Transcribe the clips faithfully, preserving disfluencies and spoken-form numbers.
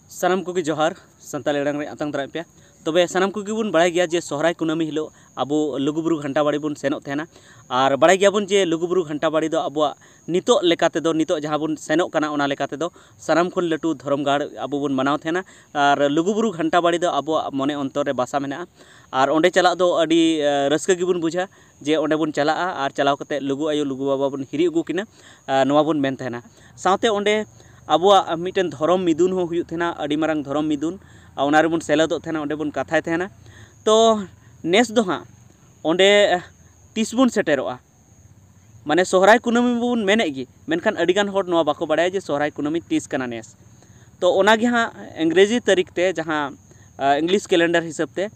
ᱥᱟᱱᱟᱢ ᱠᱚᱜᱮ ᱡᱚᱦᱟᱨ, ᱥᱟᱱᱛᱟᱲ ᱟᱲᱟᱝ ᱨᱮ ᱟᱛᱟᱝ ᱫᱟᱨᱟᱢ ᱯᱮᱭᱟ᱾ ᱛᱚᱵᱮ ᱥᱟᱱᱟᱢ ᱠᱚᱜᱮ ᱵᱚᱱ ᱵᱟᱲᱟᱭ ᱜᱮᱭᱟ ᱡᱮ ᱥᱚᱦᱨᱟᱭ ᱠᱩᱱᱟᱹᱢᱤ ᱦᱤᱞᱳᱜ ᱟᱵᱚ ᱞᱩᱜᱩᱵᱩᱨᱩ ᱜᱷᱟᱱᱴᱟ ᱵᱟᱲᱤ ᱵᱚᱱ ᱥᱮᱱᱚᱜ ᱛᱟᱦᱮᱱᱟ᱾ ᱟᱨ ᱵᱟᱲᱟᱭ ᱜᱮᱭᱟᱵᱚᱱ ᱡᱮ ᱞᱩᱜᱩᱵᱩᱨᱩ ᱜᱷᱟᱱᱴᱟ ᱵᱟᱲᱤ ᱫᱚ ᱟᱵᱚᱣᱟᱜ ᱱᱤᱛᱚᱜ ᱞᱮᱠᱟ ᱛᱮᱫᱚ, ᱱᱤᱛᱚᱜ ᱡᱟᱦᱟᱸ ᱵᱚᱱ ᱥᱮᱱᱚᱜ ᱠᱟᱱᱟ, ᱚᱱᱟ ᱞᱮᱠᱟ ᱛᱮᱫᱚ ᱥᱟᱱᱟᱢ ᱠᱷᱚᱱ ᱞᱟᱹᱴᱩ ᱫᱷᱚᱨᱚᱢ ᱜᱟᱲ ᱟᱵᱚ ᱵᱚᱱ ᱢᱟᱱᱟᱣ ᱛᱟᱦᱮᱱᱟ᱾ ᱟᱨ ᱞᱩᱜᱩᱵᱩᱨᱩ ᱜᱷᱟᱱᱴᱟ ᱵᱟᱲᱤ ᱫᱚ ᱟᱵᱚᱣᱟᱜ ᱢᱚᱱᱮ ᱚᱱᱛᱚᱨ ᱨᱮ ᱵᱟᱥᱟ ᱢᱮᱱᱟᱜᱼᱟ᱾ ᱟᱨ ᱚᱸᱰᱮ ᱪᱟᱞᱟᱜ ᱫᱚ ᱟᱹᱰᱤ, ᱮ, ᱨᱟᱹᱥᱠᱟᱹ ᱜᱮᱵᱚᱱ ᱵᱩᱡᱷᱟ ᱡᱮ ᱚᱸᱰᱮ ᱵᱚᱱ ᱪᱟᱞᱟᱜᱼᱟ ᱟᱨ ᱪᱟᱞᱟᱣ ᱠᱟᱛᱮ ᱞᱩᱜᱩ ᱟᱭᱳ, ᱞᱩᱜᱩ ᱵᱟᱵᱟ ᱵᱚᱱ ᱦᱤᱨᱤ ᱟᱹᱜᱩ ᱠᱤᱱᱟ, ᱮ, ᱱᱚᱣᱟ ᱵᱚᱱ ᱢᱮᱱ ᱛᱟᱦᱮᱱᱟ᱾ ᱥᱟᱶᱛᱮ ᱚᱸᱰᱮ ᱟᱵᱚᱣᱟᱜ ᱢᱤᱫᱴᱮᱱ ᱫᱷᱚᱨᱚᱢ ᱢᱤᱫᱩᱱ ᱦᱚᱸ ᱦᱩᱭᱩᱜ ᱛᱟᱦᱮᱱᱟ, ᱟᱹᱰᱤ ᱢᱟᱨᱟᱝ ᱫᱷᱚᱨᱚᱢ ᱢᱤᱫᱩᱱ, ᱟᱨ ᱚᱱᱟ ᱨᱮᱵᱚᱱ ᱥᱮᱞᱮᱫᱚᱜ ᱛᱟᱦᱮᱱᱟ, ᱚᱸᱰᱮ ᱵᱚᱱ ᱠᱟᱛᱷᱟᱭ ᱛᱟᱦᱮᱱᱟ᱾ ᱛᱚ ᱱᱮᱥ ᱫᱚ ᱦᱟᱸᱜ ᱚᱸᱰᱮ ᱛᱤᱥ ᱵᱚᱱ ᱥᱮᱴᱮᱨᱚᱜᱼᱟ? ᱢᱟᱱᱮ ᱥᱚᱦᱨᱟᱭ ᱠᱩᱱᱟᱹᱢᱤ ᱵᱚᱱ ᱢᱮᱱᱮᱫ ᱜᱮ, ᱢᱮᱱᱠᱷᱟᱱ ᱟᱹᱰᱤᱜᱟᱱ ᱦᱚᱲ ᱱᱚᱣᱟ ᱵᱟᱠᱚ ᱵᱟᱲᱟᱭᱟ ᱡᱮ ᱥᱚᱦᱨᱟᱭ ᱠᱩᱱᱟᱹᱢᱤ ᱛᱤᱥ ᱠᱟᱱᱟ ᱱᱮᱥ᱾ ᱛᱚ ᱚᱱᱟᱜᱮ ᱦᱟᱸᱜ ᱤᱝᱨᱮᱡᱤ ᱛᱟᱹᱨᱤᱠᱷ ᱛᱮ, ᱡᱟᱦᱟᱸ, ᱟ, English calendar ᱦᱤᱥᱟᱹᱵ ᱛᱮ,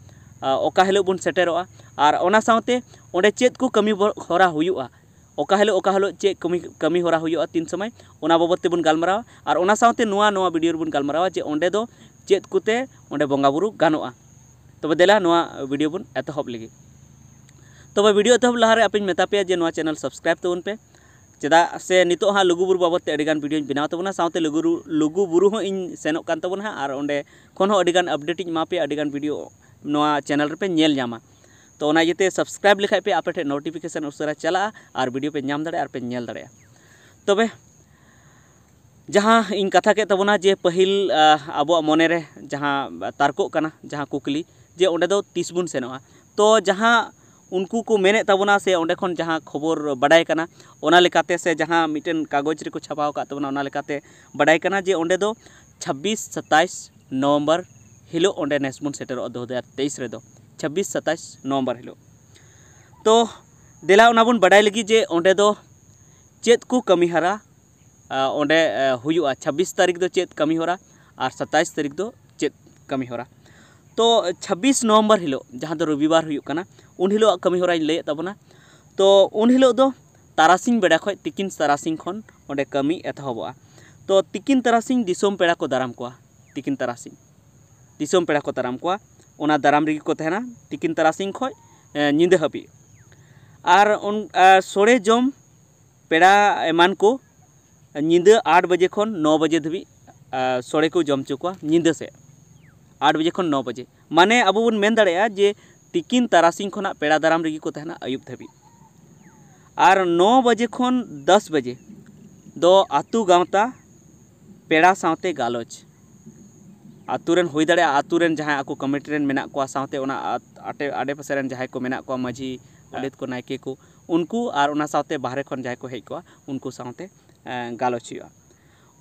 ᱟ, ᱚᱠᱟ ᱦᱤᱞᱳᱜ ᱵᱚᱱ ᱥᱮᱴᱮᱨᱚᱜᱼᱟ, ᱟᱨ ᱚᱱᱟ ᱥᱟᱶᱛᱮ ᱚᱸᱰᱮ ᱪᱮᱫ ᱠᱚ ᱠᱟᱹᱢᱤ ᱵᱚ-, ᱦᱚᱨᱟ ᱦᱩᱭᱩᱜᱼᱟ, ᱚᱠᱟ ᱦᱤᱞᱳᱜ ᱚᱠᱟ ᱦᱤᱞᱳᱜ ᱪᱮᱫ ᱠᱟᱹᱢᱤ, ᱠᱟᱹᱢᱤ ᱦᱚᱨᱟ ᱦᱩᱭᱩᱜᱼᱟ, ᱛᱤᱱ ᱥᱚᱢᱚᱭ, ᱚᱱᱟ ᱵᱟᱵᱚᱫ ᱛᱮᱵᱚᱱ ᱜᱟᱞᱢᱟᱨᱟᱣᱟ᱾ ᱟᱨ ᱚᱱᱟ ᱥᱟᱶᱛᱮ ᱱᱚᱣᱟ, ᱱᱚᱣᱟ ᱵᱷᱤᱰᱤᱭᱳ ᱨᱮᱵᱚᱱ ᱜᱟᱞᱢᱟᱨᱟᱣᱟ ᱡᱮ ᱚᱸᱰᱮ ᱫᱚ ᱪᱮᱫ ᱠᱚᱛᱮ ᱚᱸᱰᱮ ᱵᱚᱸᱜᱟ ᱵᱩᱨᱩ ᱜᱟᱱᱚᱜᱼᱟ᱾ ᱛᱚᱵᱮ ᱫᱮᱞᱟ ᱱᱚᱣᱟ ᱵᱷᱤᱰᱤᱭᱳ ᱵᱚᱱ ᱮᱛᱚᱦᱚᱵ ᱞᱮᱜᱮ᱾ ᱛᱚᱵᱮ ᱵᱷᱤᱰᱤᱭᱳ ᱮᱛᱚᱦᱚᱵ ᱞᱟᱦᱟᱨᱮ ᱟᱯᱮᱧ ᱢᱮᱛᱟ ᱯᱮᱭᱟ ᱡᱮ ᱱᱚᱣᱟ ᱪᱮᱱᱮᱞ ᱥᱟᱵᱥᱠᱨᱟᱭᱤᱵ ᱛᱟᱵᱚᱱ ᱯᱮ, ᱪᱮᱫᱟᱜ ᱥᱮ ᱱᱤᱛᱚᱜ ᱦᱟᱸᱜ ᱞᱩᱜᱩᱵᱩᱨᱩ ᱵᱟᱵᱚᱫ ᱛᱮ ᱟᱹᱰᱤᱜᱟᱱ ᱵᱷᱤᱰᱤᱭᱳᱧ ᱵᱮᱱᱟᱣ ᱛᱟᱵᱚᱱᱟ, ᱥᱟᱶᱛᱮ ᱞᱩᱜᱩ, ᱞᱩᱜᱩᱵᱩᱨᱩ ᱦᱚᱸ ᱤᱧ ᱥᱮᱱᱚᱜ ᱠᱟᱱ ᱛᱟᱵᱚᱱᱟ ᱦᱟᱸᱜ, ᱟᱨ ᱚᱸᱰᱮ ᱠᱷᱚᱱ ᱦᱚᱸ ᱟᱹᱰᱤᱜᱟᱱ ᱟᱯᱰᱮᱴ ᱤᱧ ᱮᱢᱟ ᱯᱮᱭᱟ, ᱟᱹᱰᱤᱜᱟᱱ ᱵᱷᱤᱰᱤᱭᱳ ᱱᱚᱣᱟ ᱪᱮᱱᱮᱞ ᱨᱮᱯᱮ ᱧᱮᱞ ᱧᱟᱢᱟ᱾ ᱛᱚ ᱚᱱᱟ ᱤᱭᱟᱹᱛᱮ ᱥᱟᱵᱥᱠᱨᱟᱭᱤᱵ ᱞᱮᱠᱷᱟᱡ ᱯᱮ, ᱟᱯᱮ ᱴᱷᱮᱱ ᱱᱳᱴᱤᱯᱷᱤᱠᱮᱥᱚᱱ ᱩᱥᱟᱹᱨᱟ ᱪᱟᱞᱟᱜᱼᱟ ᱟᱨ ᱵᱷᱤᱰᱤᱭᱳ ᱯᱮ ᱧᱟᱢ ᱫᱟᱲᱮᱭᱟᱜᱼᱟ ᱟᱨ ᱯᱮ ᱧᱮᱞ ᱫᱟᱲᱮᱭᱟᱜᱼᱟ᱾ ᱛᱚᱵᱮ ᱡᱟᱦᱟᱸ ᱤᱧ ᱠᱟᱛᱷᱟ ᱠᱮᱫ ᱛᱟᱵᱚᱱᱟ ᱡᱮ ᱯᱟᱹᱦᱤᱞ, ᱟ, ᱟᱵᱚᱣᱟᱜ ᱢᱚᱱᱮᱨᱮ ᱡᱟᱦᱟᱸ ᱛᱟᱨᱠᱚᱜ ᱠᱟᱱᱟ, ᱡᱟᱦᱟᱸ ᱠᱩᱠᱞᱤ, ᱡᱮ ᱚᱸᱰᱮ ᱫᱚ ᱛᱤᱥ ᱵᱚᱱ ᱥᱮᱱᱚᱜᱼᱟ? ᱛᱚ ᱡᱟᱦᱟᱸ ᱩᱱᱠᱩ ᱠᱚ ᱢᱮᱱᱮᱫ ᱛᱟᱵᱚᱱᱟ ᱥᱮ ᱚᱸᱰᱮ ᱠᱷᱚᱱ ᱡᱟᱦᱟᱸ ᱠᱷᱚᱵᱚᱨ ᱵᱟᱰᱟᱭ ᱠᱟᱱᱟ, ᱚᱱᱟ ᱞᱮᱠᱟᱛᱮ ᱥᱮ ᱡᱟᱦᱟᱸ ᱢᱤᱫᱴᱮᱱ ᱠᱟᱜᱚᱡᱽ ᱨᱮᱠᱚ ᱪᱷᱟᱯᱟᱣ ᱟᱠᱟᱫ ᱛᱟᱵᱚᱱᱟ, ᱚᱱᱟ ᱞᱮᱠᱟᱛᱮ ᱵᱟᱰᱟᱭ ᱠᱟᱱᱟ ᱡᱮ ᱚᱸᱰᱮ ᱫᱚ ᱪᱷᱟᱵᱵᱤᱥ ᱥᱟᱛᱟᱭᱤᱥ ᱱᱚᱵᱷᱮᱢᱵᱚᱨ ᱦᱤᱞᱳᱜ ᱚᱸᱰᱮ ᱱᱮᱥ ᱵᱚᱱ ᱥᱮᱴᱮᱨᱚᱜᱼᱟ ᱫᱩ ᱦᱟᱡᱟᱨ ᱛᱮᱭᱤᱥ ᱨᱮᱫᱚ, ᱪᱷᱟᱵᱵᱤᱥ ᱥᱟᱛᱟᱭᱤᱥ ᱱᱚᱵᱷᱮᱢᱵᱚᱨ ᱦᱤᱞᱳᱜ᱾ ᱛᱚ ᱫᱮᱞᱟ ᱚᱱᱟ ᱵᱚᱱ ᱵᱟᱰᱟᱭ ᱞᱟᱹᱜᱤᱫ ᱡᱮ ᱚᱸᱰᱮ ᱫᱚ ᱪᱮᱫ ᱠᱚ ᱠᱟᱹᱢᱤᱦᱚᱨᱟ, ᱟ, ᱚᱸᱰᱮ, ᱟ, ᱦᱩᱭᱩᱜᱼᱟ, ᱪᱷᱟᱵᱵᱤᱥ ᱛᱟᱹᱨᱤᱠᱷ ᱫᱚ ᱪᱮᱫ ᱠᱟᱹᱢᱤᱦᱚᱨᱟ ᱟᱨ ᱥᱟᱛᱟᱭᱤᱥ ᱛᱟᱹᱨᱤᱠᱷ ᱫᱚ ᱪᱮᱫ ᱠᱟᱹᱢᱤᱦᱚᱨᱟ? ᱛᱚ ᱪᱷᱟᱵᱵᱤᱥ ᱱᱚᱵᱷᱮᱢᱵᱚᱨ ᱦᱤᱞᱳᱜ, ᱡᱟᱦᱟᱸ ᱫᱚ ᱨᱚᱵᱤᱵᱟᱨ ᱦᱩᱭᱩᱜ ᱠᱟᱱᱟ, ᱩᱱ ᱦᱤᱞᱳᱜ ᱠᱟᱹᱢᱤᱦᱚᱨᱟᱧ ᱞᱟᱹᱭᱮᱫ ᱛᱟᱵᱚᱱᱟ᱾ ᱛᱚ ᱩᱱ ᱦᱤᱞᱳᱜ ᱫᱚ ᱛᱟᱨᱟᱥᱤᱧ ᱵᱮᱲᱟ ᱠᱷᱚᱱ ᱛᱤᱠᱤᱱ ᱛᱟᱨᱟᱥᱤᱧ ᱠᱷᱚᱱ ᱚᱸᱰᱮ ᱠᱟᱹᱢᱤ ᱮᱛᱚᱦᱚᱵᱚᱜᱼᱟ᱾ ᱛᱚ ᱛᱤᱠᱤᱱ ᱛᱟᱨᱟᱥᱤᱧ ᱫᱤᱥᱚᱢ ᱯᱮᱲᱟ ᱠᱚ ᱫᱟᱨᱟᱢ ᱠᱚᱣᱟ, ᱛᱤᱠᱤᱱ ᱛᱟᱨᱟᱥᱤᱧ ᱫᱤᱥᱚᱢ ᱯᱮᱲᱟ ᱠᱚ ᱫᱟᱨᱟᱢ ᱠᱚᱣᱟ, ᱚᱱᱟ ᱫᱟᱨᱟᱢ ᱨᱮᱜᱮ ᱠᱚ ᱛᱟᱦᱮᱱᱟ ᱛᱤᱠᱤᱱ ᱛᱟᱨᱟᱥᱤᱧ ᱠᱷᱚᱱ, ᱮ, ᱧᱤᱫᱟᱹ ᱦᱟᱹᱵᱤᱡ᱾ ᱟᱨ ᱚᱱ-, ᱟ, ᱥᱚᱲᱮ ᱡᱚᱢ ᱯᱮᱲᱟ ᱮᱢᱟᱱ ᱠᱚ ᱧᱤᱫᱟᱹ ᱟᱴ ᱵᱟᱡᱮ ᱠᱷᱚᱱ ᱱᱚ ᱵᱟᱡᱮ ᱫᱷᱟᱹᱵᱤᱡ ᱥᱚᱲᱮ ᱠᱚ ᱡᱚᱢ ᱦᱚᱪᱚ ᱠᱚᱣᱟ ᱧᱤᱫᱟᱹ ᱥᱮᱫ, ᱟᱴ ᱵᱟᱡᱮ ᱠᱷᱚᱱ ᱱᱚ ᱵᱟᱡᱮ᱾ ᱢᱟᱱᱮ ᱟᱵᱚ ᱵᱚᱱ ᱢᱮᱱ ᱫᱟᱲᱮᱭᱟᱜᱼᱟ ᱡᱮ ᱛᱤᱠᱤᱱ ᱛᱟᱨᱟᱥᱤᱧ ᱠᱷᱚᱱᱟᱜ ᱯᱮᱲᱟ ᱫᱟᱨᱟᱢ ᱨᱮᱜᱮ ᱠᱚ ᱛᱟᱦᱮᱱᱟ ᱟᱹᱭᱩᱵ ᱫᱷᱟᱹᱵᱤᱡ᱾ ᱟᱨ ᱱᱚ ᱵᱟᱡᱮ ᱠᱷᱚᱱ ᱫᱚᱥ ᱵᱟᱡᱮ ᱫᱚ ᱟᱹᱛᱩ ᱜᱟᱶᱛᱟ ᱯᱮᱲᱟ ᱥᱟᱶᱛᱮ ᱜᱟᱞᱚᱪ᱾ ᱟᱹᱛᱩ ᱨᱮᱱ ᱦᱩᱭ ᱫᱟᱲᱮᱭᱟᱜᱼᱟ, ᱟᱹᱛᱩ ᱨᱮᱱ ᱡᱟᱦᱟᱸᱭ ᱟᱠᱚ ᱠᱚᱢᱤᱴᱤ ᱨᱮᱱ ᱢᱮᱱᱟᱜ ᱠᱚᱣᱟ, ᱥᱟᱶᱛᱮ ᱚᱱᱟ ᱟᱛ-, ᱟᱴᱮ-, ᱟᱰᱮᱯᱟᱥᱮ ᱨᱮᱱ ᱡᱟᱦᱟᱸᱭ ᱠᱚ ᱢᱮᱱᱟᱜ ᱠᱚᱣᱟ, ᱢᱟᱹᱡᱷᱤ, ᱜᱚᱰᱮᱛ ᱠᱚ, ᱱᱟᱭᱠᱮ ᱠᱚ, ᱩᱱᱠᱩ ᱟᱨ ᱚᱱᱟ ᱥᱟᱶᱛᱮ ᱵᱟᱦᱨᱮ ᱠᱷᱚᱱ ᱡᱟᱦᱟᱸᱭ ᱠᱚ ᱦᱮᱡ ᱠᱚᱜᱼᱟ, ᱩᱱᱠᱩ ᱥᱟᱶᱛᱮ, ᱮᱸ, ᱜᱟᱞᱚᱪ ᱦᱩᱭᱩᱜᱼᱟ᱾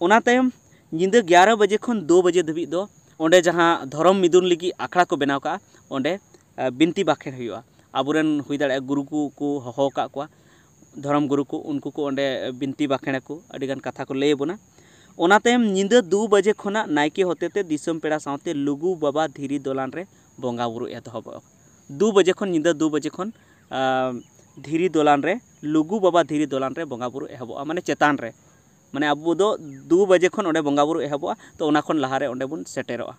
ᱚᱱᱟ ᱛᱟᱭᱚᱢ ᱧᱤᱫᱟᱹ ᱜᱮᱭᱟᱨᱚ ᱵᱟᱡᱮ ᱠᱷᱚᱱ ᱫᱩ ᱵᱟᱡᱮ ᱫᱷᱟᱹᱵᱤᱡ ᱫᱚ ᱚᱸᱰᱮ ᱡᱟᱦᱟᱸ ᱫᱷᱚᱨᱚᱢ ᱢᱤᱫᱩᱱ ᱞᱟᱹᱜᱤᱫ ᱟᱠᱷᱲᱟ ᱠᱚ ᱵᱮᱱᱟᱣ ᱠᱟᱜᱼᱟ, ᱚᱸᱰᱮ, ᱮᱸ, ᱵᱤᱱᱛᱤ ᱵᱟᱠᱷᱮᱲ ᱦᱩᱭᱩᱜᱼᱟ᱾ ᱟᱵᱚᱨᱮᱱ ᱦᱩᱭ ᱫᱟᱲᱮᱭᱟᱜᱼᱟ ᱜᱩᱨᱩ ᱠᱚ ᱠᱚ ᱦᱚᱦᱚ ᱟᱠᱟᱫ ᱠᱚᱣᱟ, ᱫᱷᱚᱨᱚᱢ ᱜᱩᱨᱩ ᱠᱚ, ᱩᱱᱠᱩ ᱠᱚ ᱚᱸᱰᱮ ᱵᱤᱱᱛᱤ ᱵᱟᱠᱷᱮᱲ ᱟᱠᱚ, ᱟᱹᱰᱤᱜᱟᱱ ᱠᱟᱛᱷᱟ ᱠᱚ ᱞᱟᱹᱭ ᱟᱵᱚᱱᱟ᱾ ᱚᱱᱟ ᱛᱟᱭᱚᱢ ᱧᱤᱫᱟᱹ ᱫᱩ ᱵᱟᱡᱮ ᱠᱷᱚᱱᱟᱜ ᱱᱟᱭᱠᱮ ᱦᱚᱛᱮᱛᱮ ᱫᱤᱥᱚᱢ ᱯᱮᱲᱟ ᱥᱟᱶᱛᱮ ᱞᱩᱜᱩ ᱵᱟᱵᱟ ᱫᱷᱤᱨᱤ ᱫᱚᱞᱟᱱ ᱨᱮ ᱵᱚᱸᱜᱟ ᱵᱩᱨᱩ ᱮᱛᱚᱦᱚᱵᱚᱜᱼᱟ᱾ ᱫᱩ ᱵᱟᱡᱮ ᱠᱷᱚᱱ, ᱧᱤᱫᱟᱹ ᱫᱩ ᱵᱟᱡᱮ ᱠᱷᱚᱱ, ᱟᱸ, ᱫᱷᱤᱨᱤ ᱫᱚᱞᱟᱱ ᱨᱮ, ᱞᱩᱜᱩ ᱵᱟᱵᱟ ᱫᱷᱤᱨᱤ ᱫᱚᱞᱟᱱ ᱨᱮ ᱵᱚᱸᱜᱟ ᱵᱩᱨᱩ ᱮᱦᱚᱵᱚᱜᱼᱟ, ᱢᱟᱱᱮ ᱪᱮᱛᱟᱱ ᱨᱮ᱾ ᱢᱟᱱᱮ ᱟᱵᱚ ᱫᱚ ᱫᱩ ᱵᱟᱡᱮ ᱠᱷᱚᱱ ᱚᱸᱰᱮ ᱵᱚᱸᱜᱟ ᱵᱩᱨᱩ ᱮᱦᱚᱵᱚᱜᱼᱟ, ᱛᱚ ᱚᱱᱟ ᱠᱷᱚᱱ ᱞᱟᱦᱟ ᱨᱮ ᱚᱸᱰᱮ ᱵᱚᱱ ᱥᱮᱴᱮᱨᱚᱜᱼᱟ,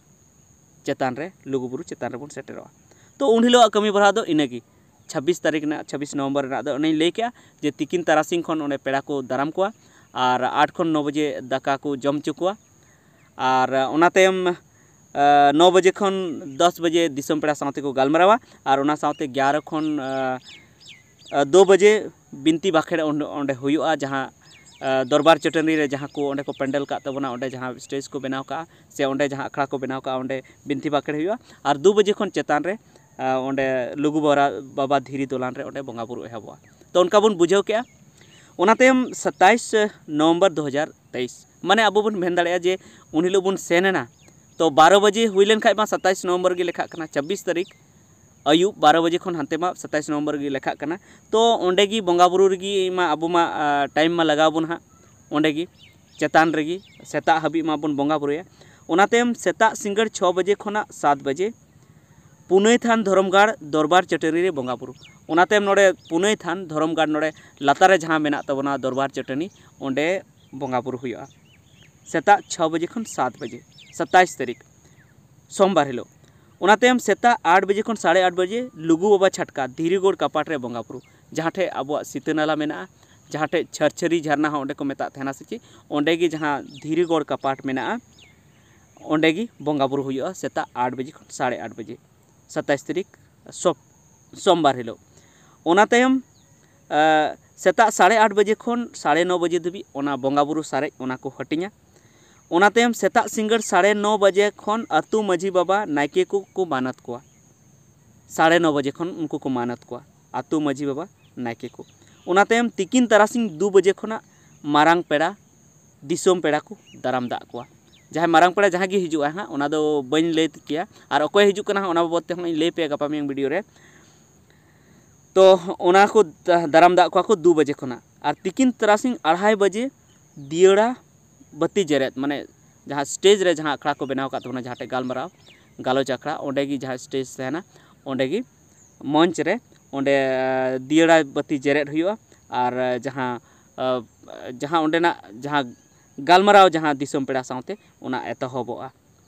ᱪᱮᱛᱟᱱ ᱨᱮ, ᱞᱩᱜᱩ ᱵᱩᱨᱩ ᱪᱮᱛᱟᱱ ᱨᱮᱵᱚᱱ ᱥᱮᱴᱮᱨᱚᱜᱼᱟ᱾ ᱛᱚ ᱩᱱ ᱦᱤᱞᱳᱜ ᱟᱜ ᱠᱟᱹᱢᱤ ᱵᱟᱨᱟ ᱫᱚ ᱤᱱᱟᱹᱜᱮ, ᱪᱷᱟᱵᱵᱤᱥ ᱛᱟᱹᱨᱤᱠᱷ ᱨᱮᱱᱟᱜ, ᱪᱷᱟᱵᱵᱤᱥ ᱱᱚᱵᱷᱮᱢᱵᱚᱨ ᱨᱮᱱᱟᱜ ᱫᱚ ᱚᱱᱮᱧ ᱞᱟᱹᱭ ᱠᱮᱜᱼᱟ ᱡᱮ ᱛᱤᱠᱤᱱ ᱛᱟᱨᱟᱥᱤᱧ ᱠᱷᱚᱱ ᱚᱸᱰᱮ ᱯᱮᱲᱟ ᱠᱚ ᱫᱟᱨᱟᱢ ᱠᱚᱣᱟ ᱟᱨ ᱟᱴ ᱠᱷᱚᱱ ᱱᱚ ᱵᱟᱡᱮ ᱫᱟᱠᱟ ᱠᱚ ᱡᱚᱢ ᱦᱚᱪᱚ ᱠᱚᱣᱟ᱾ ᱟᱨ ᱚᱱᱟ ᱛᱟᱭᱚᱢ, ᱟ, ᱱᱚ ᱵᱟᱡᱮ ᱠᱷᱚᱱ ᱫᱚᱥ ᱵᱟᱡᱮ ᱫᱤᱥᱚᱢ ᱯᱮᱲᱟ ᱥᱟᱶᱛᱮ ᱠᱚ ᱜᱟᱞᱢᱟᱨᱟᱣᱟ᱾ ᱟᱨ ᱚᱱᱟ ᱥᱟᱶᱛᱮ ᱜᱮᱭᱟᱨᱚ ᱠᱷᱚᱱ, ᱟ, ᱟ, ᱫᱩ ᱵᱟᱡᱮ ᱵᱤᱱᱛᱤ ᱵᱟᱠᱷᱮᱲ ᱚᱸᱰᱮ, ᱚᱸᱰᱮ ᱦᱩᱭᱩᱜᱼᱟ, ᱡᱟᱦᱟᱸ, ᱟ, ᱫᱚᱨᱵᱟᱨ ᱪᱟᱹᱴᱟᱹᱱᱤ ᱨᱮ ᱡᱟᱦᱟᱸ ᱠᱚ ᱚᱸᱰᱮ ᱠᱚ ᱯᱮᱱᱰᱮᱞ ᱠᱟᱜ ᱛᱟᱵᱚᱱᱟ, ᱚᱸᱰᱮ ᱡᱟᱦᱟᱸ ᱥᱴᱮᱡᱽ ᱠᱚ ᱵᱮᱱᱟᱣ ᱠᱟᱜᱼᱟ ᱥᱮ ᱚᱸᱰᱮ ᱡᱟᱦᱟᱸ ᱟᱠᱷᱲᱟ ᱠᱚ ᱵᱮᱱᱟᱣ ᱠᱟᱜᱼᱟ, ᱚᱸᱰᱮ ᱵᱤᱱᱛᱤ ᱵᱟᱠᱷᱮᱲ ᱦᱩᱭᱩᱜᱼᱟ᱾ ᱟᱨ ᱫᱩ ᱵᱟᱡᱮ ᱠᱷᱚᱱ ᱪᱮᱛᱟᱱ ᱨᱮ, ᱟ, ᱚᱸᱰᱮ ᱞᱩᱜᱩ ᱵᱟᱨᱟ-, ᱵᱟᱵᱟ ᱫᱷᱤᱨᱤ ᱫᱚᱞᱟᱱ ᱨᱮ ᱚᱸᱰᱮ ᱵᱚᱸᱜᱟ ᱵᱩᱨᱩ ᱮᱦᱚᱵᱚᱜᱼᱟ᱾ ᱛᱚ ᱚᱱᱠᱟ ᱵᱚᱱ ᱵᱩᱡᱷᱟᱹᱣ ᱠᱮᱜᱼᱟ᱾ ᱚᱱᱟ ᱛᱟᱭᱚᱢ ᱥᱟᱛᱟᱭᱤᱥ ᱱᱚᱵᱷᱮᱢᱵᱚᱨ ᱫᱩ ᱦᱟᱡᱟᱨ ᱛᱮᱭᱤᱥ, ᱢᱟᱱᱮ ᱟᱵᱚ ᱵᱚᱱ ᱢᱮᱱ ᱫᱟᱲᱮᱭᱟᱜᱼᱟ ᱡᱮ ᱩᱱ ᱦᱤᱞᱳᱜ ᱵᱚᱱ ᱥᱮᱱ ᱮᱱᱟ, ᱛᱚ ᱵᱟᱨᱚ ᱵᱟᱡᱮ ᱦᱩᱭ ᱞᱮᱱᱠᱷᱟᱡ ᱢᱟ ᱥᱟᱛᱟᱭᱤᱥ ᱱᱚᱵᱷᱮᱢᱵᱚᱨ ᱜᱮ ᱞᱮᱠᱷᱟᱜ ᱠᱟᱱᱟ, ᱪᱷᱟᱵᱵᱤᱥ ᱛᱟᱹᱨᱤᱠᱷ ᱟᱹᱭᱩᱵ ᱵᱟᱨᱚ ᱵᱟᱡᱮ ᱠᱷᱚᱱ ᱦᱟᱱᱛᱮ ᱢᱟ ᱥᱟᱛᱟᱭᱤᱥ ᱱᱚᱵᱷᱮᱢᱵᱚᱨ ᱜᱮ ᱞᱮᱠᱷᱟᱜ ᱠᱟᱱᱟ᱾ ᱛᱚ ᱚᱸᱰᱮ ᱜᱮ ᱵᱚᱸᱜᱟ ᱵᱩᱨᱩ ᱨᱮᱜᱮ ᱢᱟ ᱟᱵᱚ ᱢᱟ, ᱟ, ᱴᱟᱭᱤᱢ ᱢᱟ ᱞᱟᱜᱟᱣ ᱵᱚᱱ ᱦᱟᱸᱜ, ᱚᱸᱰᱮ ᱜᱮ ᱪᱮᱛᱟᱱ ᱨᱮᱜᱮ ᱥᱮᱛᱟᱜ ᱦᱟᱹᱵᱤᱡ ᱢᱟᱵᱚᱱ ᱵᱚᱸᱜᱟ ᱵᱩᱨᱩᱭᱟ᱾ ᱚᱱᱟ ᱛᱟᱭᱚᱢ ᱥᱮᱛᱟᱜ ᱥᱤᱸᱜᱟᱹᱲ ᱪᱷᱚ ᱵᱟᱡᱮ ᱠᱷᱚᱱᱟᱜ ᱥᱟᱛ ᱵᱟᱡᱮ ᱯᱩᱱᱟᱹᱭ ᱛᱷᱟᱱ ᱫᱷᱚᱨᱚᱢ ᱜᱟᱲ ᱫᱚᱨᱵᱟᱨ ᱪᱟᱹᱴᱟᱹᱱᱤ ᱨᱮ ᱵᱚᱸᱜᱟ ᱵᱩᱨᱩ᱾ ᱚᱱᱟ ᱛᱟᱭᱚᱢ ᱱᱚᱰᱮ ᱯᱩᱱᱟᱹᱭ ᱛᱷᱟᱱ ᱫᱷᱚᱨᱚᱢ ᱜᱟᱲ ᱱᱚᱰᱮ ᱞᱟᱛᱟᱨ ᱨᱮ ᱡᱟᱦᱟᱸ ᱢᱮᱱᱟᱜ ᱛᱟᱵᱚᱱᱟ ᱫᱚᱨᱵᱟᱨ ᱪᱟᱹᱴᱟᱹᱱᱤ, ᱚᱸᱰᱮ ᱵᱚᱸᱜᱟ ᱵᱩᱨᱩ ᱦᱩᱭᱩᱜᱼᱟ ᱥᱮᱛᱟᱜ ᱪᱷᱚ ᱵᱟᱡᱮ ᱠᱷᱚᱱ ᱥᱟᱛ ᱵᱟᱡᱮ, ᱥᱟᱛᱟᱭᱤᱥ ᱛᱟᱹᱨᱤᱠᱷ ᱥᱳᱢᱵᱟᱨ ᱦᱤᱞᱳᱜ᱾ ᱚᱱᱟ ᱛᱟᱭᱚᱢ ᱥᱮᱛᱟᱜ ᱟᱴ ᱵᱟᱡᱮ ᱠᱷᱚᱱ ᱥᱟᱲᱮ ᱟᱴ ᱵᱟᱡᱮ ᱞᱩᱜᱩ ᱵᱟᱵᱟ ᱪᱷᱟᱴᱠᱟ ᱫᱷᱤᱨᱤᱜᱳᱲ ᱠᱟᱯᱟᱴ ᱨᱮ ᱵᱚᱸᱜᱟ ᱵᱩᱨᱩ, ᱡᱟᱦᱟᱸ ᱴᱷᱮᱡ ᱟᱵᱚᱣᱟᱜ ᱥᱤᱛᱟᱹ ᱱᱟᱞᱟ ᱢᱮᱱᱟᱜᱼᱟ, ᱡᱟᱦᱟᱸ ᱴᱷᱮᱡ ᱪᱷᱟᱨᱪᱷᱟᱹᱨᱤ ᱡᱷᱟᱨᱱᱟ ᱦᱚᱸ ᱚᱸᱰᱮ ᱠᱚ ᱢᱮᱛᱟᱜ ᱛᱟᱦᱮᱱᱟ ᱥᱮ ᱪᱮᱫ, ᱚᱸᱰᱮ ᱜᱮ ᱡᱟᱦᱟᱸ ᱫᱷᱤᱨᱤᱜᱚᱲ ᱠᱟᱯᱟᱴ ᱢᱮᱱᱟᱜᱼᱟ, ᱚᱸᱰᱮ ᱜᱮ ᱵᱚᱸᱜᱟ ᱵᱩᱨᱩ ᱦᱩᱭᱩᱜᱼᱟ ᱥᱮᱛᱟᱜ ᱟᱴ ᱵᱟᱡᱮ ᱠᱷᱚᱱ ᱥᱟᱲᱮ ᱟᱴ ᱵᱟᱡᱮ, ᱥᱟᱛᱟᱭᱤᱥ ᱛᱟᱹᱨᱤᱠᱷ ᱥᱚᱵ-, ᱥᱳᱢᱵᱟᱨ ᱦᱤᱞᱳᱜ᱾ ᱚᱱᱟ ᱛᱟᱭᱚᱢ, ᱮ, ᱥᱮᱛᱟᱜ ᱥᱟᱲᱮ ᱟᱴ ᱵᱟᱡᱮ ᱠᱷᱚᱱ ᱥᱟᱲᱮ ᱱᱚ ᱵᱟᱡᱮ ᱫᱷᱟᱹᱵᱤᱡ ᱚᱱᱟ ᱵᱚᱸᱜᱟ ᱵᱩᱨᱩ ᱥᱟᱨᱮᱡ ᱚᱱᱟ ᱠᱚ ᱦᱟᱹᱴᱤᱧᱟ᱾ ᱚᱱᱟ ᱛᱟᱭᱚᱢ ᱥᱮᱛᱟᱜ ᱥᱤᱸᱜᱟᱹᱲ ᱥᱟᱲᱮ ᱱᱚ ᱵᱟᱡᱮ ᱠᱷᱚᱱ ᱟᱹᱛᱩ ᱢᱟᱹᱡᱷᱤ ᱵᱟᱵᱟ ᱱᱟᱭᱠᱮ ᱠᱚ ᱠᱚ ᱢᱟᱱᱚᱛ ᱠᱚᱣᱟ᱾ ᱥᱟᱲᱮ ᱱᱚ ᱵᱟᱡᱮ ᱠᱷᱚᱱ ᱩᱱᱠᱩ ᱠᱚ ᱢᱟᱱᱚᱛ ᱠᱚᱣᱟ, ᱟᱹᱛᱩ ᱢᱟᱹᱡᱷᱤ ᱵᱟᱵᱟ ᱱᱟᱭᱠᱮ ᱠᱚ᱾ ᱚᱱᱟ ᱛᱟᱭᱚᱢ ᱛᱤᱠᱤᱱ ᱛᱟᱨᱟᱥᱤᱧ ᱫᱩ ᱵᱟᱡᱮ ᱠᱷᱚᱱᱟᱜ ᱢᱟᱨᱟᱝ ᱯᱮᱲᱟ, ᱫᱤᱥᱚᱢ ᱯᱮᱲᱟ ᱠᱚ ᱫᱟᱨᱟᱢ ᱫᱟᱜ ᱠᱚᱣᱟ᱾ ᱡᱟᱦᱟᱸᱭ ᱢᱟᱨᱟᱝ ᱯᱮᱲᱟ ᱡᱟᱦᱟᱸᱭ ᱜᱮ ᱦᱤᱡᱩᱜᱼᱟ ᱦᱟᱸᱜ, ᱚᱱᱟ ᱫᱚ ᱵᱟᱹᱧ ᱞᱟᱹᱭ ᱠᱮᱭᱟ, ᱟᱨ ᱚᱠᱚᱭ ᱦᱤᱡᱩᱜ ᱠᱟᱱᱟ ᱦᱟᱸᱜ, ᱚᱱᱟ ᱵᱟᱵᱚᱫ ᱛᱮᱦᱚᱸ ᱤᱧ ᱞᱟᱹᱭ ᱯᱮᱭᱟ ᱜᱟᱯᱟ ᱢᱮᱭᱟᱝ ᱵᱷᱤᱰᱤᱭᱳ ᱨᱮ᱾ ᱛᱚ ᱚᱱᱟ ᱠᱚ ᱫᱟ-, ᱫᱟᱨᱟᱢ ᱫᱟᱜ ᱠᱚᱣᱟ ᱠᱚ ᱫᱩ ᱵᱟᱡᱮ ᱠᱷᱚᱱᱟᱜ, ᱟᱨ ᱛᱤᱠᱤᱱ ᱛᱟᱨᱟᱥᱤᱧ ᱟᱲᱦᱟᱭ ᱵᱟᱡᱮ ᱫᱤᱭᱟᱹᱲᱟ ᱵᱟᱹᱛᱤ ᱡᱮᱨᱮᱫ, ᱢᱟᱱᱮ ᱡᱟᱦᱟᱸ ᱥᱴᱮᱡᱽ ᱨᱮ ᱡᱟᱦᱟᱸ ᱟᱠᱷᱲᱟ ᱠᱚ ᱵᱮᱱᱟᱣ ᱟᱠᱟᱫ ᱛᱟᱵᱚᱱᱟ, ᱡᱟᱦᱟᱸ ᱴᱷᱮᱡ ᱜᱟᱞᱢᱟᱨᱟᱣ ᱜᱟᱞᱚᱪ ᱟᱠᱷᱲᱟ, ᱚᱸᱰᱮ ᱜᱮ ᱡᱟᱦᱟᱸ ᱥᱴᱮᱡᱽ ᱛᱟᱦᱮᱱᱟ, ᱚᱸᱰᱮ ᱜᱮ ᱢᱚᱧᱪ ᱨᱮ ᱚᱸᱰᱮ ᱫᱤᱭᱟᱹᱲᱟ ᱵᱟᱹᱛᱤ ᱡᱮᱨᱮᱫ ᱦᱩᱭᱩᱜᱼᱟ᱾ ᱟᱨ ᱡᱟᱦᱟᱸ, ᱡᱟᱦᱟᱸ ᱚᱸᱰᱮᱱᱟᱜ ᱡᱟᱦᱟᱸ ᱜᱟᱞᱢᱟᱨᱟᱣ ᱡᱟᱦᱟᱸ ᱫᱤᱥᱚᱢ ᱯᱮᱲᱟ ᱥᱟᱶᱛᱮ, ᱚᱱᱟ ᱮᱛᱚᱦᱚᱵᱚᱜᱼᱟ᱾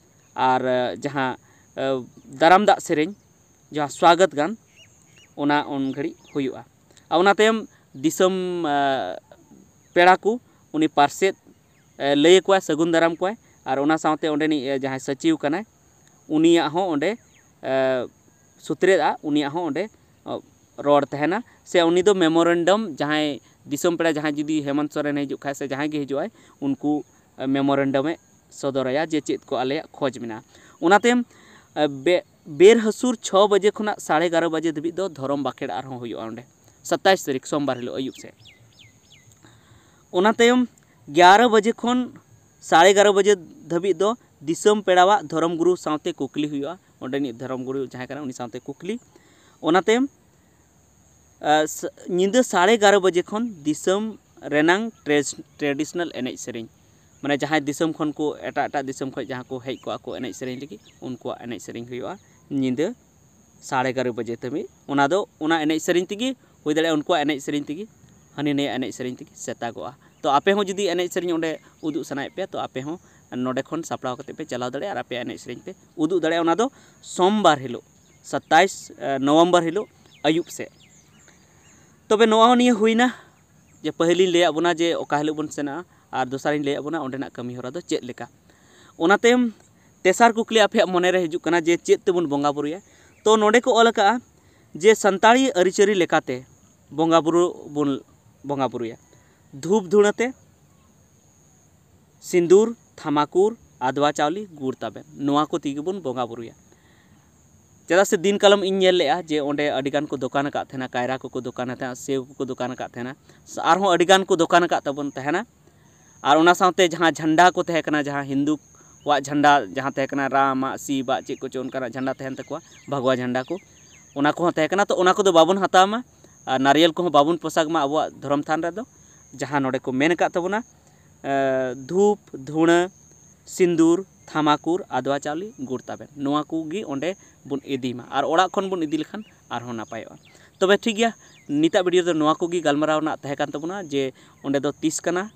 ᱟᱨ ᱡᱟᱦᱟᱸ ᱫᱟᱨᱟᱢ ᱫᱟᱜ ᱥᱮᱨᱮᱧ, ᱡᱟᱦᱟᱸ ᱥᱣᱟᱜᱚᱛ ᱜᱟᱱ, ᱚᱱᱟ ᱩᱱ ᱜᱷᱟᱹᱲᱤᱡ ᱦᱩᱭᱩᱜᱼᱟ᱾ ᱟᱨ ᱚᱱᱟ ᱛᱟᱭᱚᱢ ᱫᱤᱥᱚᱢ, ᱮ, ᱯᱮᱲᱟ ᱠᱚ ᱩᱱᱤ ᱯᱟᱨᱥᱮᱫ, ᱮ, ᱞᱟᱹᱭ ᱟᱠᱚᱣᱟᱭ, ᱥᱟᱹᱜᱩᱱ ᱫᱟᱨᱟᱢ ᱠᱚᱣᱟᱭ, ᱟᱨ ᱚᱱᱟ ᱥᱟᱶᱛᱮ ᱚᱸᱰᱮᱱᱤᱡ, ᱮ, ᱡᱟᱦᱟᱸᱭ ᱥᱟᱹᱪᱤᱣ ᱠᱟᱱᱟᱭ, ᱩᱱᱤᱭᱟᱜ ᱦᱚᱸ ᱚᱸᱰᱮ, ᱮ, ᱥᱩᱛᱨᱮᱫᱼᱟ, ᱩᱱᱤᱭᱟᱜ ᱦᱚᱸ ᱚᱸᱰᱮ, ᱚ, ᱨᱚᱲ ᱛᱟᱦᱮᱱᱟ᱾ ᱥᱮ ᱩᱱᱤ ᱫᱚ ᱢᱮᱢᱳᱨᱮᱱᱰᱟᱢ, ᱡᱟᱦᱟᱸᱭ ᱫᱤᱥᱚᱢ ᱯᱮᱲᱟ, ᱡᱟᱦᱟᱸᱭ ᱡᱩᱫᱤ ᱦᱮᱢᱚᱱᱛ ᱥᱚᱨᱮᱱ ᱦᱤᱡᱩᱜ ᱠᱷᱟᱡ ᱥᱮ ᱡᱟᱦᱟᱸᱭ ᱜᱮ ᱦᱤᱡᱩᱜ ᱟᱭ, ᱩᱱᱠᱩ, ᱮ, ᱢᱮᱢᱳᱨᱮᱱᱰᱟᱢᱮ ᱥᱚᱫᱚᱨᱟᱭᱟ ᱡᱮ ᱪᱮᱫ ᱠᱚ ᱟᱞᱮᱭᱟᱜ ᱠᱷᱚᱡᱽ ᱢᱮᱱᱟᱜᱼᱟ᱾ ᱚᱱᱟ ᱛᱟᱭᱚᱢ, ᱮ, ᱵᱮ-, ᱵᱮᱨ ᱦᱟᱹᱥᱩᱨ ᱪᱷᱚ ᱵᱟᱡᱮ ᱠᱷᱚᱱᱟᱜ ᱥᱟᱲᱮ ᱮᱜᱟᱨᱚ ᱵᱟᱡᱮ ᱫᱷᱟᱹᱵᱤᱡ ᱫᱚ ᱫᱷᱚᱨᱚᱢ ᱵᱟᱠᱷᱮᱲ ᱟᱨᱦᱚᱸ ᱦᱩᱭᱩᱜᱼᱟ ᱚᱸᱰᱮ, ᱥᱟᱛᱟᱭᱤᱥ ᱛᱟᱹᱨᱤᱠᱷ ᱥᱳᱢᱵᱟᱨ ᱦᱤᱞᱳᱜ ᱟᱹᱭᱩᱵ ᱥᱮᱫ᱾ ᱚᱱᱟ ᱛᱟᱭᱚᱢ ᱜᱮᱭᱟᱨᱚ ᱵᱟᱡᱮ ᱠᱷᱚᱱ ᱥᱟᱲᱮ ᱮᱜᱟᱨᱚ ᱵᱟᱡᱮ ᱫᱷᱟᱹᱵᱤᱡ ᱫᱚ ᱫᱤᱥᱚᱢ ᱯᱮᱲᱟᱣᱟᱜ ᱫᱷᱚᱨᱚᱢ ᱜᱩᱨᱩ ᱥᱟᱶᱛᱮ ᱠᱩᱠᱞᱤ ᱦᱩᱭᱩᱜᱼᱟ, ᱚᱸᱰᱮᱱᱤᱡ ᱫᱷᱚᱨᱚᱢ ᱜᱩᱨᱩ ᱡᱟᱦᱟᱸᱭ ᱠᱟᱱᱟ ᱩᱱᱤ ᱥᱟᱶᱛᱮ ᱠᱩᱠᱞᱤ᱾ ᱚᱱᱟ ᱛᱟᱭᱚᱢ, ᱟ, ᱥ-, ᱧᱤᱫᱟᱹ ᱥᱟᱲᱮ ᱮᱜᱟᱨᱚ ᱵᱟᱡᱮ ᱠᱷᱚᱱ ᱫᱤᱥᱚᱢ ᱨᱮᱱᱟᱝ ᱴᱨᱮᱥ-, traditional ᱮᱱᱮᱡ ᱥᱮᱨᱮᱧ, ᱢᱟᱱᱮ ᱡᱟᱦᱟᱸᱭ ᱫᱤᱥᱚᱢ ᱠᱷᱚᱱ ᱠᱚ, ᱮᱴᱟᱜ ᱮᱴᱟᱜ ᱫᱤᱥᱚᱢ ᱠᱷᱚᱱ ᱡᱟᱦᱟᱸ ᱠᱚ ᱦᱮᱡ ᱠᱚᱜᱼᱟ ᱠᱚ ᱮᱱᱮᱡ ᱥᱮᱨᱮᱧ ᱞᱟᱹᱜᱤᱫ, ᱩᱱᱠᱩᱣᱟᱜ ᱮᱱᱮᱡ ᱥᱮᱨᱮᱧ ᱦᱩᱭᱩᱜᱼᱟ ᱧᱤᱫᱟᱹ ᱥᱟᱲᱮ ᱮᱜᱟᱨᱚ ᱵᱟᱡᱮ ᱫᱷᱟᱹᱵᱤᱡ᱾ ᱚᱱᱟ ᱫᱚ ᱚᱱᱟ ᱮᱱᱮᱡ ᱥᱮᱨᱮᱧ ᱛᱮᱜᱮ ᱦᱩᱭ ᱫᱟᱲᱮᱭᱟᱜᱼᱟ, ᱩᱱᱠᱩᱣᱟᱜ ᱮᱱᱮᱡ ᱥᱮᱨᱮᱧ ᱛᱮᱜᱮ, ᱦᱟᱹᱱᱤ ᱱᱟᱹᱭᱟᱜ ᱮᱱᱮᱡ ᱥᱮᱨᱮᱧ ᱛᱮᱜᱮ ᱥᱮᱛᱟᱜᱚᱜᱼᱟ᱾ ᱛᱚ ᱟᱯᱮ ᱦᱚᱸ ᱡᱩᱫᱤ ᱮᱱᱮᱡ ᱥᱮᱨᱮᱧ ᱚᱸᱰᱮ ᱩᱫᱩᱜ ᱥᱟᱱᱟᱭᱮᱫ ᱯᱮᱭᱟ, ᱛᱚ ᱟᱯᱮ ᱦᱚᱸ ᱱᱚᱰᱮ ᱠᱷᱚᱱ ᱥᱟᱯᱲᱟᱣ ᱠᱟᱛᱮ ᱯᱮ ᱪᱟᱞᱟᱣ ᱫᱟᱲᱮᱭᱟᱜᱼᱟ ᱟᱨ ᱟᱯᱮᱭᱟᱜ ᱮᱱᱮᱡ ᱥᱮᱨᱮᱧ ᱯᱮ ᱩᱫᱩᱜ ᱫᱟᱲᱮᱭᱟᱜᱼᱟ᱾ ᱚᱱᱟ ᱫᱚ ᱥᱳᱢᱵᱟᱨ ᱦᱤᱞᱳᱜ, ᱥᱟᱛᱟᱭᱤᱥ ᱱᱚᱵᱷᱮᱢᱵᱚᱨ ᱦᱤᱞᱳᱜ ᱟᱹᱭᱩᱵ ᱥᱮᱫ᱾ ᱛᱚᱵᱮ ᱱᱚᱣᱟ ᱦᱚᱸ ᱱᱤᱭᱟᱹ ᱦᱩᱭᱱᱟ ᱡᱮ ᱯᱟᱹᱦᱤᱞᱤᱧ ᱞᱟᱹᱭᱟᱫ ᱵᱚᱱᱟ ᱡᱮ ᱚᱠᱟ ᱦᱤᱞᱳᱜ ᱵᱚᱱ ᱥᱮᱱᱚᱜᱼᱟ, ᱟᱨ ᱫᱚᱥᱟᱨᱤᱧ ᱞᱟᱹᱭᱟᱫ ᱵᱚᱱᱟ ᱚᱸᱰᱮᱱᱟᱜ ᱠᱟᱹᱢᱤ ᱦᱚᱨᱟ ᱫᱚ ᱪᱮᱫ ᱞᱮᱠᱟ᱾ ᱚᱱᱟᱛᱮ ᱛᱮᱥᱟᱨ ᱠᱩᱠᱞᱤ ᱟᱯᱮᱭᱟᱜ ᱢᱚᱱᱮᱨᱮ ᱦᱤᱡᱩᱜ ᱠᱟᱱᱟ ᱡᱮ ᱪᱮᱫ ᱛᱮᱵᱚᱱ ᱵᱚᱸᱜᱟ ᱵᱩᱨᱩᱭᱟ᱾ ᱛᱚ ᱱᱚᱰᱮ ᱠᱚ ᱚᱞ ᱟᱠᱟᱫᱼᱟ ᱡᱮ ᱥᱟᱱᱛᱟᱲᱤ ᱟᱹᱨᱤᱪᱟᱹᱞᱤ ᱞᱮᱠᱟᱛᱮ ᱵᱚᱸᱜᱟ ᱵᱩᱨᱩ ᱵᱚᱱ ᱵᱚᱸᱜᱟ ᱵᱩᱨᱩᱭᱟ ᱫᱷᱩᱯ ᱫᱷᱩᱬᱟᱹ ᱛᱮ, ᱥᱤᱸᱫᱩᱨ, ᱛᱷᱟᱢᱟᱠᱩᱨ, ᱟᱫᱽᱣᱟ ᱪᱟᱣᱞᱮ, ᱜᱩᱲ ᱛᱟᱵᱮᱱ, ᱱᱚᱣᱟ ᱠᱚ ᱛᱮᱜᱮ ᱵᱚᱱ ᱵᱚᱸᱜᱟ ᱵᱩᱨᱩᱭᱟ᱾ ᱪᱮᱫᱟᱜ ᱥᱮ ᱫᱤᱱ ᱠᱟᱞᱚᱢ ᱤᱧ ᱧᱮᱞ ᱞᱮᱫᱼᱟ ᱡᱮ ᱚᱸᱰᱮ ᱟᱹᱰᱤ ᱜᱟᱱ ᱠᱚ ᱫᱚᱠᱟᱱ ᱟᱠᱟᱫ ᱛᱟᱦᱮᱱᱟ, ᱠᱟᱭᱨᱟ ᱠᱚᱠᱚ ᱫᱚᱠᱟᱱ ᱛᱟᱦᱮᱱᱟ, ᱥᱮᱣ ᱠᱚᱠᱚ ᱫᱚᱠᱟᱱ ᱟᱠᱟᱫ ᱛᱟᱦᱮᱱᱟ, ᱟᱨᱦᱚᱸ ᱟᱹᱰᱤ ᱜᱟᱱ ᱠᱚ ᱫᱚᱠᱟᱱ ᱟᱠᱟᱫ ᱛᱟᱵᱚᱱ ᱛᱟᱦᱮᱱᱟ᱾ ᱟᱨ ᱚᱱᱟ ᱥᱟᱶᱛᱮ ᱡᱟᱦᱟᱸ ᱡᱷᱟᱱᱰᱟ ᱠᱚ ᱛᱟᱦᱮᱸ ᱠᱟᱱᱟ, ᱡᱟᱦᱟᱸ ᱦᱤᱱᱫᱩ ᱠᱚᱣᱟᱜ ᱡᱷᱟᱱᱰᱟ ᱡᱟᱦᱟᱸ ᱛᱟᱦᱮᱸ ᱠᱟᱱᱟ, ᱨᱟᱢᱟᱜ, ᱥᱤᱵᱟᱜ, ᱪᱮᱫ ᱠᱚᱪᱚ ᱚᱱᱠᱟᱱᱟᱜ ᱡᱷᱟᱱᱰᱟ ᱛᱟᱦᱮᱱ ᱛᱟᱠᱚᱣᱟ, ᱵᱷᱟᱜᱽᱣᱟ ᱡᱷᱟᱱᱰᱟ ᱠᱚ, ᱚᱱᱟ ᱠᱚᱦᱚᱸ ᱛᱟᱦᱮᱸ ᱠᱟᱱᱟ᱾ ᱛᱚ ᱚᱱᱟ ᱠᱚᱫᱚ ᱵᱟᱵᱚᱱ ᱦᱟᱛᱟᱣ ᱢᱟ, ᱟᱨ ᱱᱟᱨᱤᱭᱮᱞ ᱠᱚᱦᱚᱸ ᱵᱟᱵᱚᱱ ᱯᱚᱥᱟᱜᱽ ᱢᱟ ᱟᱵᱚᱣᱟᱜ ᱫᱷᱚᱨᱚᱢ ᱛᱷᱟᱱ ᱨᱮᱫᱚ᱾ ᱡᱟᱦᱟᱸ ᱱᱚᱰᱮ ᱠᱚ ᱢᱮᱱ ᱟᱠᱟᱫ ᱛᱟᱵᱚᱱᱟ, ᱮ, ᱫᱷᱩᱯ, ᱫᱷᱩᱬᱟᱹ, ᱥᱤᱸᱫᱩᱨ, ᱛᱷᱟᱢᱟᱠᱩᱨ, ᱟᱫᱽᱣᱟ ᱪᱟᱣᱞᱮ, ᱜᱩᱲ ᱛᱟᱵᱮᱱ, ᱱᱚᱣᱟ ᱠᱚᱜᱮ ᱚᱸᱰᱮ ᱵᱚᱱ ᱤᱫᱤ ᱢᱟ᱾ ᱟᱨ ᱚᱲᱟᱜ ᱠᱷᱚᱱ ᱵᱚᱱ ᱤᱫᱤ ᱞᱮᱠᱷᱟᱱ ᱟᱨᱦᱚᱸ ᱱᱟᱯᱟᱭᱚᱜᱼᱟ᱾ ᱛᱚᱵᱮ ᱴᱷᱤᱠ ᱜᱮᱭᱟ, ᱱᱤᱛᱟᱜ ᱵᱷᱤᱰᱤᱭᱳ ᱫᱚ ᱱᱚᱣᱟ ᱠᱚᱜᱮ ᱜᱟᱞᱢᱟᱨᱟᱣ ᱨᱮᱱᱟᱜ ᱛᱟᱦᱮᱸ ᱠᱟᱱ ᱛᱟᱵᱚᱱᱟ ᱡᱮ ᱚᱸᱰᱮ ᱫᱚ ᱛᱤᱥ ᱠᱟᱱᱟ᱾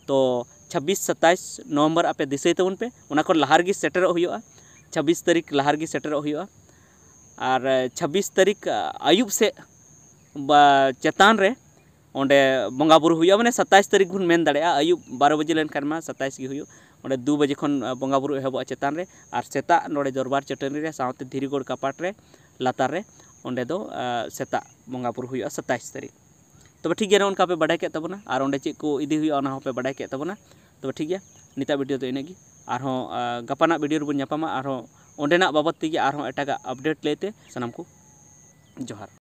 ᱛᱚ ᱪᱷᱟᱵᱵᱤᱥ ᱥᱟᱛᱟᱭᱤᱥ ᱱᱚᱵᱷᱮᱢᱵᱚᱨ ᱟᱯᱮ ᱫᱤᱥᱟᱹᱭ ᱛᱟᱵᱚᱱ ᱯᱮ, ᱚᱱᱟ ᱠᱷᱚᱱ ᱞᱟᱦᱟ ᱨᱮᱜᱮ ᱥᱮᱴᱮᱨᱚᱜ ᱦᱩᱭᱩᱜᱼᱟ, ᱪᱷᱟᱵᱵᱤᱥ ᱛᱟᱹᱨᱤᱠᱷ ᱞᱟᱦᱟ ᱨᱮᱜᱮ ᱥᱮᱴᱮᱨᱚᱜ ᱦᱩᱭᱩᱜᱼᱟ᱾ ᱟᱨ ᱪᱷᱟᱵᱵᱤᱥ ᱛᱟᱹᱨᱤᱠᱷ ᱟᱹᱭᱩᱵ ᱥᱮᱫ ᱵᱟ ᱪᱮᱛᱟᱱ ᱨᱮ ᱚᱸᱰᱮ ᱵᱚᱸᱜᱟ ᱵᱩᱨᱩ ᱦᱩᱭᱩᱜᱼᱟ, ᱢᱟᱱᱮ ᱥᱟᱛᱟᱭᱤᱥ ᱛᱟᱹᱨᱤᱠᱷ ᱵᱚᱱ ᱢᱮᱱ ᱫᱟᱲᱮᱭᱟᱜᱼᱟ, ᱟᱹᱭᱩᱵ ᱵᱟᱨᱚ ᱵᱟᱡᱮ ᱞᱮᱱᱠᱷᱟᱱ ᱢᱟ ᱥᱟᱛᱟᱭᱤᱥ ᱜᱮ ᱦᱩᱭᱩᱜ᱾ ᱚᱸᱰᱮ ᱫᱩ ᱵᱟᱡᱮ ᱠᱷᱚᱱ ᱵᱚᱸᱜᱟ ᱵᱩᱨᱩ ᱮᱦᱚᱵᱚᱜᱼᱟ ᱪᱮᱛᱟᱱ ᱨᱮ, ᱟᱨ ᱥᱮᱛᱟᱜ ᱱᱚᱰᱮ ᱫᱚᱨᱵᱟᱨ ᱪᱟᱹᱴᱟᱹᱱᱤ ᱨᱮ ᱥᱟᱶᱛᱮ ᱫᱷᱤᱨᱤᱜᱳᱲ ᱠᱟᱯᱟᱴ ᱨᱮ ᱞᱟᱛᱟᱨ ᱨᱮ ᱚᱸᱰᱮ ᱫᱚ ᱥᱮᱛᱟᱜ ᱵᱚᱸᱜᱟ ᱵᱩᱨᱩ ᱦᱩᱭᱩᱜᱼᱟ ᱥᱟᱛᱟᱭᱤᱥ ᱛᱟᱹᱨᱤᱠᱷ᱾ ᱛᱚᱵᱮ ᱴᱷᱤᱠ ᱜᱮᱭᱟ, ᱱᱚᱜᱼᱚ ᱱᱚᱝᱠᱟ ᱯᱮ ᱵᱟᱰᱟᱭ ᱠᱮᱫ ᱛᱟᱵᱚᱱᱟ, ᱟᱨ ᱚᱸᱰᱮ ᱪᱮᱫ ᱠᱚ ᱤᱫᱤ ᱦᱩᱭᱩᱜᱼᱟ ᱚᱱᱟ ᱦᱚᱸᱯᱮ ᱵᱟᱰᱟᱭ ᱠᱮᱫ ᱛᱟᱵᱚᱱᱟ᱾ ᱛᱚᱵᱮ ᱴᱷᱤᱠ ᱜᱮᱭᱟ, ᱱᱤᱛᱟᱜ ᱵᱷᱤᱰᱤᱭᱳ ᱫᱚ ᱤᱱᱟᱹᱜ ᱜᱮ᱾ ᱟᱨᱦᱚᱸ ᱜᱟᱯᱟᱱᱟᱜ ᱵᱷᱤᱰᱤᱭᱳ ᱨᱮᱵᱚᱱ ᱧᱟᱯᱟᱢᱟ, ᱟᱨᱦᱚᱸ ᱚᱸᱰᱮᱱᱟᱜ ᱵᱟᱵᱚᱫ ᱛᱮᱜᱮ ᱟᱨᱦᱚᱸ ᱮᱴᱟᱜᱟᱜ ᱟᱯᱰᱮᱴ ᱞᱟᱹᱭᱛᱮ ᱥᱟᱱᱟᱢ ᱠᱚ ᱡᱚᱦᱟᱨ᱾